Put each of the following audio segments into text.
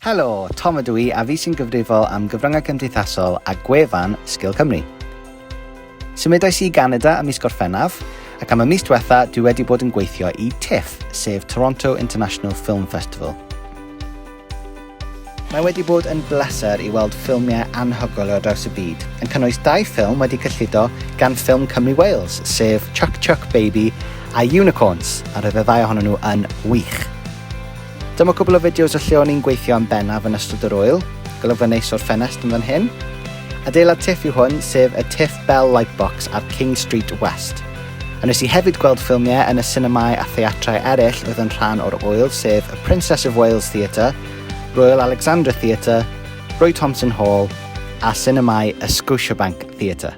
Helo, Tom ydw i a fi sy'n gyfrifol am gyfryngau cymdeithasol a gwefan Sgil Cymru. Symudais i Ganada ym mis Gorffennaf, ac am y mis diwetha dwi wedi bod yn gweithio i TIFF, sef Toronto International Film Festival. Mae wedi bod yn bleser i weld ffilmiau anhygoel ar draws y byd, yn cynnwys dau ffilm wedi cyllido gan Ffilm Cymru Wales, sef Chuck Chuck Baby a Unicorns, a roedd y ddau ohonyn nhw yn wych. Dyma cwbl o fideos o lle o'n i'n gweithio yn bennaf yn ystod yr ŵyl. Golygfa neis o'r ffenest yn fan hyn. Adeilad TIFF yw hwn, sef y TIFF Bell Lightbox ar King Street West. A nes i hefyd gweld ffilmiau yn y sinemâu a theatrau eraill oedd yn rhan o'r ŵyl, sef y Princess of Wales Theatre, Royal Alexandra Theatre, Roy Thomson Hall a sinemâu y Scotiabank Theatre.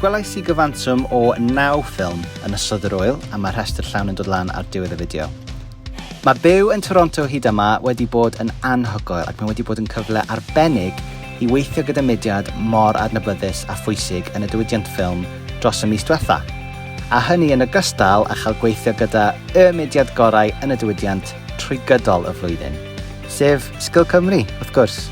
Gwelais i gyfanswm o naw ffilm yn ystod yr ŵyl a mae'r rhestr llawn yn dod lan ar diwedd y fideo. Mae byw yn Toronto hyd yma wedi bod yn anhygoel ac mae wedi bod yn cyfle arbennig i weithio gyda mudiad mor adnabyddus a phwysig yn y diwydiant ffilm dros y mis diwetha. A hynny yn ogystal â chael gweithio gyda y mudiad gorau yn y diwydiant trwy gydol y flwyddyn, sef Sgil Cymru, wrth gwrs.